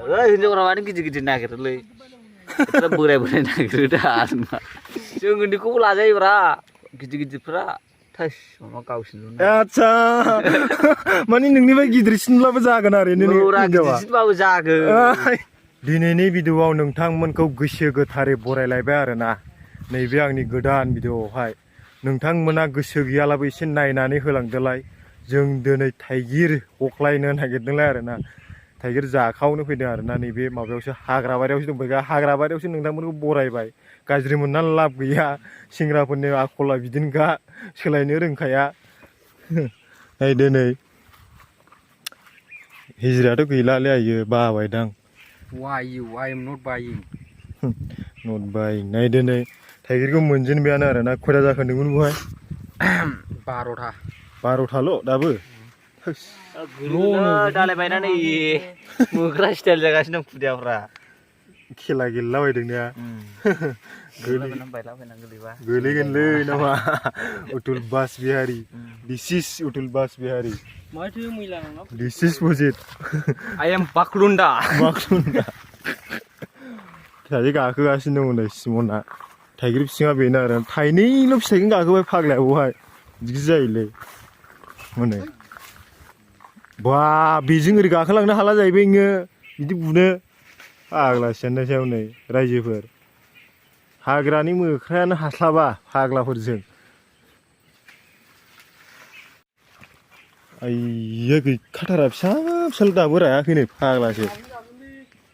हिनजावफ्रा माने गिदिर गिदिर नागिरोलै बोराय बोराय नागिरो दा जों उन्दैखौबो लाजायोब्रा गिदिर गिदिरफ्रा थैस माबा गावसिनिल' आच्छा माने नोंनिफ्राय गिदिरसिनब्लाबो जागोन आरो नोंनि गिदिरसिनबाबो जागोन। दिनैनि भिडिअ'आव नोंथांमोनखौ गोसो गोथारै बरायलायबाय आरोना नैबे आंनि गोदान भिडिअ'आवहाय नोंथांमोना गोसो गैयालाबो एसे नायनानै होलांदोलाय जों दिनै थाइगिर हख्लायनो नागिरदोंलाय आरोना थाइगिर जाखावनो फैदों आरोना नैबे माबायावसो हाग्रा बारियावसो दंफैयो हाग्रा बारियावसो नोंथांमोनखौ बरायबाय गाज्रि मोननानै लाब गैया सेंग्राफोरनि आखला बिदिनोखा सोलायनो रोंखाया नायदो नै हिजिराथ' गैलालै आयो बाबायदां Why you? I am not buying. not buying नायदो नै थाइगिरखौ मोनजेनबायानो आरोना खयथा जाखोन्दोंमोन बेवहाय 12था 12थाल' दाबो दालाय बायनानै मोख्रा स्टाइल जागासिनो दं खुदियाफ्रा खेला गेलेलाबायदों ना गोलैगोनलै नामा उतुल बासबिहारि दिस इज उतुल बासबिहारि दिस इज पजिट I am Baklunda. फिसाजो गाखोगासिनो दं नै सिमना थाइगिर फिसिङा बेनो आरो थाइनैल' फिथाइखौनो गाखोबाय फाग्लाया बेवहाय बिदि जायोलै हनै बा बेजों ओरै गाखोलांनो हाला जाहैबाय नोङो बिदि बुनो फाग्ला सेननाय सायाव नै रायजोफोर हाग्रानि मोख्रायानो हास्लाबा फाग्लाफोरजों आइया गैखाथारा फिसा फिसाल' दाबो रायाखै नै फाग्लासो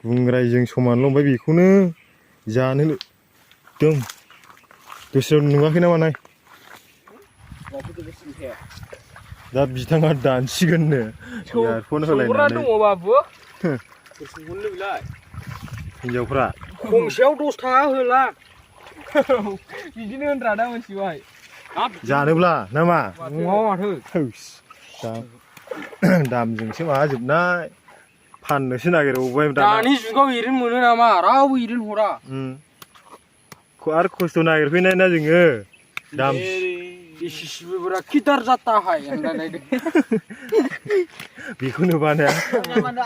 गुंग्रायजों समानल' ओमफ्राय बेखौनो जानो दं दस्रायाव नुवाखै नामा नाय दा बिथाङा दानसिगोननो इयारफन होलायनानै हिनजावफ्रा गंसेयाव 10 थाखा होला बिदिनो होनद्रा दा मोनसिबाय जानोब्ला नामा माथो दामजोंसो माबाजोबनाय फाननोसो नागिरबावबाय दानि जुगाव एरैनो मोनो नामा रावबो एरैनो हरा आरो खस्थ' नागिरफैनाय ना जोङो दाम इसिबोरा किदार जाता हाय होनलायनायदों बेखौनो बानाया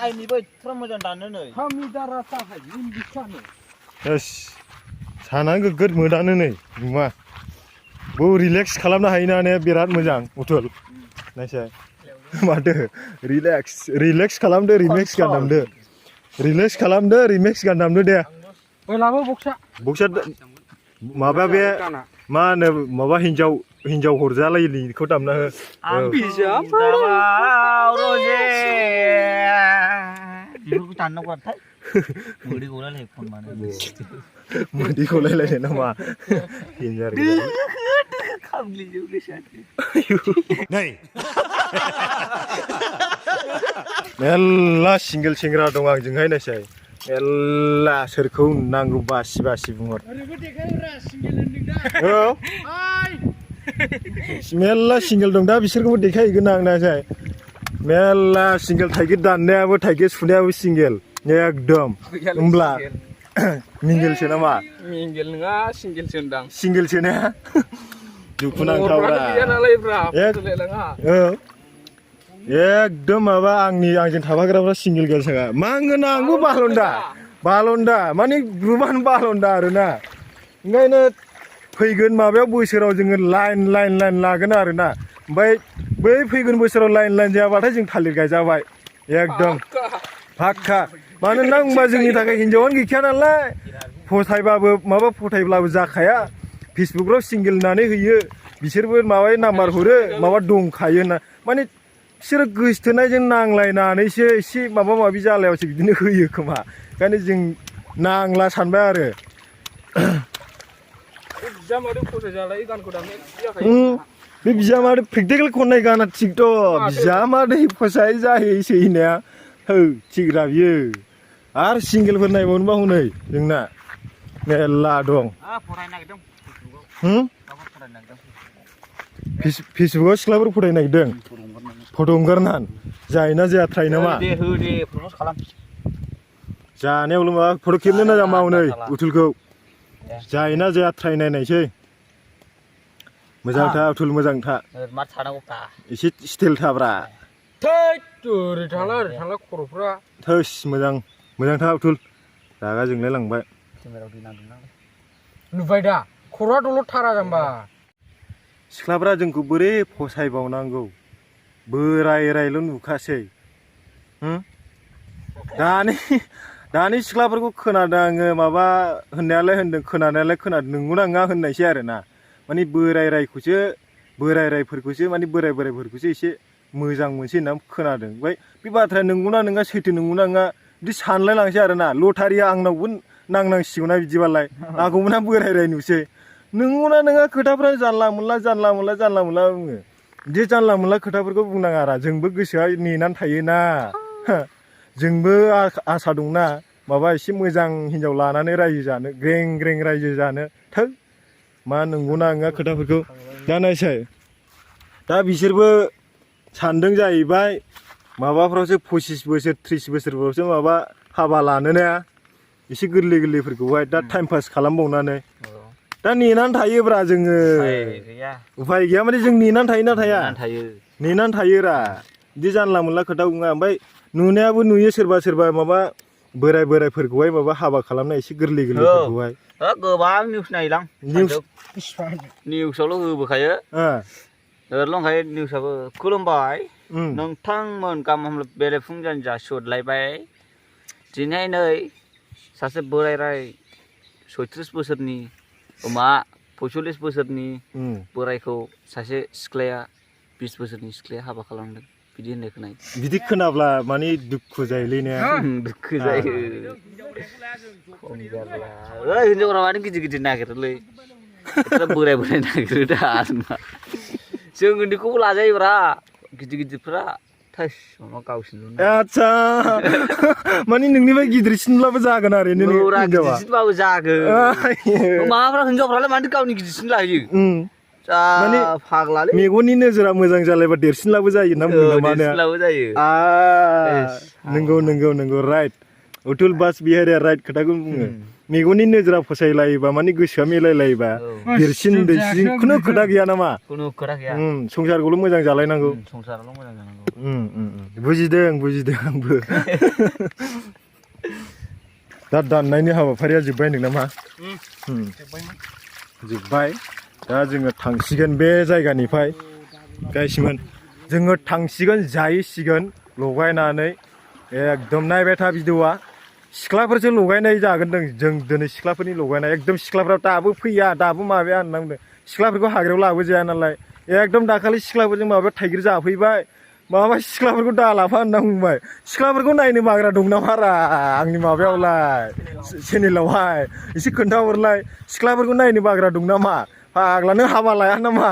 आइनिबो एथ्रा मोजां दानो नै हामिदार जाता हाय बिखानो साना गोगोद मोदानो नै नुमा बो रिलेक्स खालामनो हायोना ने बिराद मोजां उथुल नायसाय माथो रिलेक्स खालामदो रिमेक्स गान दामदो रिलेक्स खालामदो रिमेक्स गान दामदो दे लाबो बक्सा माबा बे मा होनो माबा हिनजाव हरजालायिखौ दामना हो बेफोरखौ दाननांगौ आरोथाय मोदै गलायलाय फन मानो मोदै गलायलायनाय नामा हिनजाव नै मेल्ला सिंगेल सेंग्रा दं आंजोंहाय नायसाय मेल्ला सोरखौ नांगौ बासि बासि बुंहर औ मेल्ला सिंगेल दं दा बिसोरखौबो देखायहैगोन आं नायसाय मेल्ला सिंगेल थाइगिर दाननायाबो थाइगिर सुनायाबो सिंगेल एकदम होमब्ला मिंगेलसो नामा मिंगेल नङा सिंगेलसो होनदां सिंगेलसो ना दुखुनांथावब्रा एकदम माबा आंजों थाफाग्राफ्रा सिंगेल गेलसोङा मा होनो आंबो बालन्दा माने ग्रुपआनो बालन्दा आरोना ओंखायनो फैगोन माबायाव बोसोराव जोङो लाइन लागोन आरोना ओमफ्राय बै फैगोन बोसोराव लाइन जायाबाथाय जों थालिर गायजाबाय एकदम फाक्का मानोना होनबा जोंनि थाखाय हिनजावानो गैखाया नालाय फथायब्लाबो जाखाया फेसबुकफ्राव सिंगेल होननानै होयो बिसोरबो माबाय नाम्बार हरो माबा दंखायो होनना माने बिसोरो गोसथोनायजों नांलायनानैसो एसे माबा माबि जालायावसो बिदिनो होयो खोमा ओंखायनो जों नांला सानबाय आरो बे बिजामादै प्रेक्टिकेल खननाय गाना थिगथ' बिजामादै फसाय जाहैसै होननाया हो थिगरा बियो आरो सिंगेलफोर नायबावनोबा हनै जोंना मेरला दं फेसबुकआव सिख्लाफोर फरायनो नागिरदों फट' हगारना जायोना जाया ट्राइ नामा जानायावल' माबा फट' खेबनो ना जामा हनै उथुलखौ जायोना जाया ट्राइ नायनायसै मोजांथा उथुल मोजांथा एसे स्टाइल थाब्रा ओरै थांला खर'फ्रा थोस मोजांथार उथुल रागा जोंलाय लांबाय केमेरायाव दै नांदोंना नुबाय दा खर'आ दलद थारा जाम्बा सिख्लाफ्रा जोंखौ बोरै फसायबावनांगौ बोरायरायल' नुखासै दानि सिख्लाफोरखौ खोनादों आङो माबा होननायालाय होनदों खोनानायालाय खोनादों नंगौना नङा होननायसै आरोना माने बोरायफोरखौसो माने बोरायफोरखौसो एसे मोजां मोनसै होनना खोनादों ओमफ्राय बे बाथ्राया नंगौना नङा सैथो नंगौना नङा बिदि सानलाय लांसै आरोना लटारिया आंनावबो नांनांसिगौना बिदिबालाय आंखौबो बोरायराय नुसै नंगौना नङा खोथाफ्रा जानला मोनला बुङो बिदि जानला मोनला खोथाफोरखौ बुंनाङा आरो जोंबो गोसोआ नेनानै थायोना जोंबो आसा दंना माबा एसे मोजां हिनजाव लानानै रायजो जानो ग्रें ग्रें रायजो जानो थोद मा नंगौना नङा खोथाफोरखौ दा नायसाय दा बिसोरबो सानदों जाहैबाय माबाफ्रावसो 25 बोसोर 30 बोसोरफ्रावसो माबा हाबा लानोना एसे गोरलैफोरखौहाय दा टाइम पास खालामबावनानै दा नेनानै थायोब्रा जोङो उफाय गैया माने जों नेनानै थायोना थाया नेनानै थायोरा बिदि जानला मोनला खोथा बुङा ओमफ्राय नुनायाबो नुयो सोरबा माबा बोरायफोरखौहाय माबा हाबा खालामनाय एसे गोरलैफोरखौहाय गोबां निउस नायलां निउसावल' होबोखायो ओरलंखायो निउसाबो खुलुमबाय नोंथांमोन गाहाम बेरेफुंजानि जासिहरलायबाय दिनै नै सासे बोराय 36 बोसोरनि 45 बोसोरनि बोरायखौ सासे सिख्लाया 20 बोसोरनि सिख्लाया हाबा खालामदों बिदि होननाय खोनायो बिदि खोनाब्ला माने दुखु जायोलै ने दुखु जायो हिनजावफ्रा माने गिदिर नागिरोलै बोराय नागिरो दा जों उन्दैखौबो लाजायोब्रा गिदिरफ्रा थैस माबा गावसिनिल' आच्छा माने नोंनिफ्राय गिदिरसिनब्लाबो जागोन आरो गिदिरसिनबाबो जागोन माबाफ्रा हिनजावफ्रालाय मानो गावनि गिदिरसिन लायो माने फाग्लालै मेगननि नोजोरा मोजां जालायबा देरसिनलाबो जायो ना बुंदों माने देरसिनलाबो जायो नंगौ राइट उथुल बास बिहारिया राइट खोथाखौ बुङो मेगननि नोजोरा फसायलायोबा माने गोसोआ मिलायलायोबा देरसिन खुनु खोथा गैया नामा खुनु खोथा गैया संसारखौल' मोजां जालायनांगौ संसाराल' मोजां जानांगौ बुजिदों आंबो दा दाननायनि हाबाफारिया जोब्बाय होनदों नामा जोब्बाय दा जोङो थांसिगोन बे जायगानिफ्राय गायसिमोन जोङो थांसिगोन जाहैसिगोन लगायनानै एकदम नायबाय था भिडिअआ सिख्लाफोरसो लगायनाय जागोन जों दिनै सिख्लाफोरनि लगायनाय एकदम सिख्लाफ्रा दाबो फैया दाबो माबाया होनना बुंदों सिख्लाफोरखौ हाग्रायाव लाबोजाया नालाय एकदम दाखालि सिख्लाफोरजों माबायाव थाइगिर जाफैबाय माबा सिख्लाफोरखौ दालाफा होनना बुंबाय सिख्लाफोरखौ नायनो बाग्रा दं नामारा आंनि माबायावलाय चेनेलावहाय एसे खोन्थाहरलाय सिख्लाफोरखौ नायनो बाग्रा दं नामा फाग्ला नों हाबा लाया नामा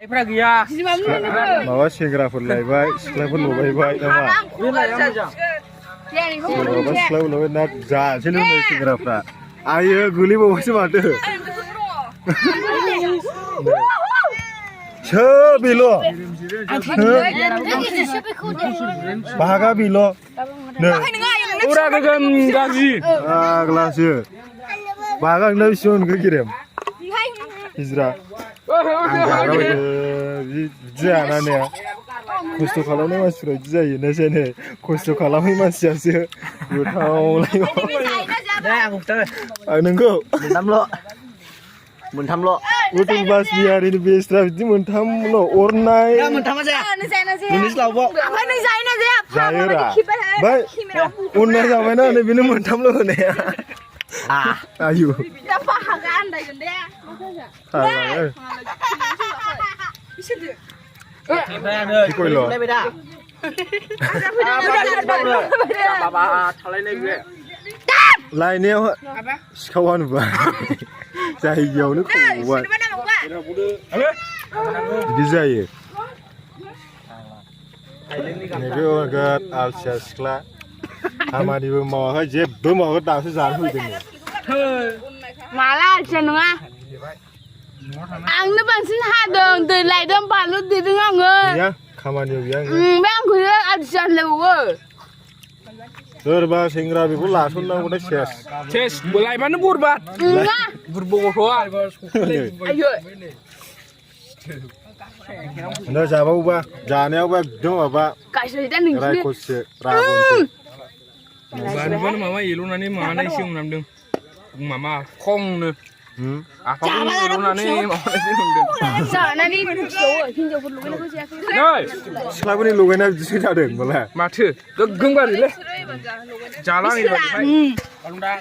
गैया माबा सेंग्राफोर लायबाय सिख्लाफोर लगायबाय नामा सिख्लाफोर लगाय ना जासै लोंनो सेंग्राफ्रा आयो गोलैबावबायसो माथो बेल' बाहागा बेल' फाग्लासो बाहागा नोंना बेसेबां मोनखो गेरेम हिजरा बिदि जायाना ने खस्थ' खालामनाय मानसिफ्रा बिदि जायो ना सेने खस्थ' खालामै मानसियासो गोथावलाय नोंखौ मोनथामल' उथुल बास बिहारिनि बेस्रा बिदि मोनथामल' अरनाय जायोरा ओमफ्राय अननाय जाबायना बेनो मोनथामल' होनाया आयु लायनायाव सिखावा नुबाय जायगायावनो खबाय बिदि जायो नैबे अरगोद आलसिया सिख्ला खामानिबो मावाखै जेबो मावाखै दासो जानो फैदों माला आलसिया नङा आंनो बांसिन हादों दै लायदों बानलु देदों आङो गैया खामानियाव गैया बे आंखौसो आलसिया होनलायबावो सोरबा सेंग्रा बेखौ लासननांगौथाय सेस लायबानो बुरबाद बुरबो गथ'आ दा जाबावोबा जानायावबा एकदम माबा रायखससो राबनसो Bahan mama ilunane mana isiung namdeng. Mama khongno. Apa ilunane mama isiung namdeng. Jangan हिन्जावफोर लुबैनायखौ जायाखै Nei, सिख्लाफोरनि लगायनाय बिदिसो जादों होनबालाय माथो गोग्गोम गारिलै जालां एबार